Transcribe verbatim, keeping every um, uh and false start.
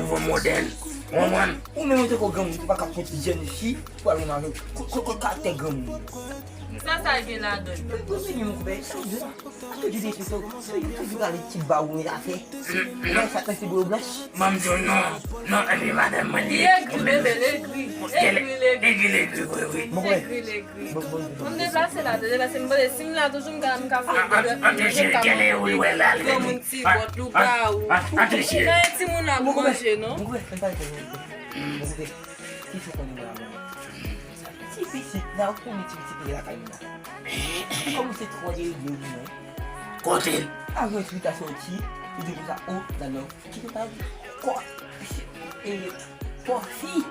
nouvo modèl. Ou konprann? Ou menm ou te ko granmoun, ou pa ka pot jèn fi pou al nan avyon. Kot, kot, kot karaktè granmoun? Sa, sa gen ladan l? Mwen, mwen, mwen, mwen, mwen, Toujou derespekte w. Toujou, toujou gade ti ba ou met atè. Mwen sa tankou dlo blanch. Ban m di w non. Non, epi madanm mwen li egri, bebe, l egri. Egri, l egri. Egri, l egri, wi, wi. Egri, l egri. Bon, bon, bon. Mwen deplase la, deplase. Mwen si m la toujou, m ka, m ka fè. Antre cheri, kèlè ou wè la, l egri. Granmoun ti bòt, lougarou. Antre cheri. Nan yon timoun ap manje, non? Mwen kwè, mwen pa kwè. Mwen kwè. Ki fè konnen mwen la mwen. Ti pitit la, ou konnen ti pitit li lakay mwen la. Kòm se twò de egri mwen. Kote l? Avan twit la soti, li di konsa, o, nan non. Ki te pa di? Kò, e, kò fi.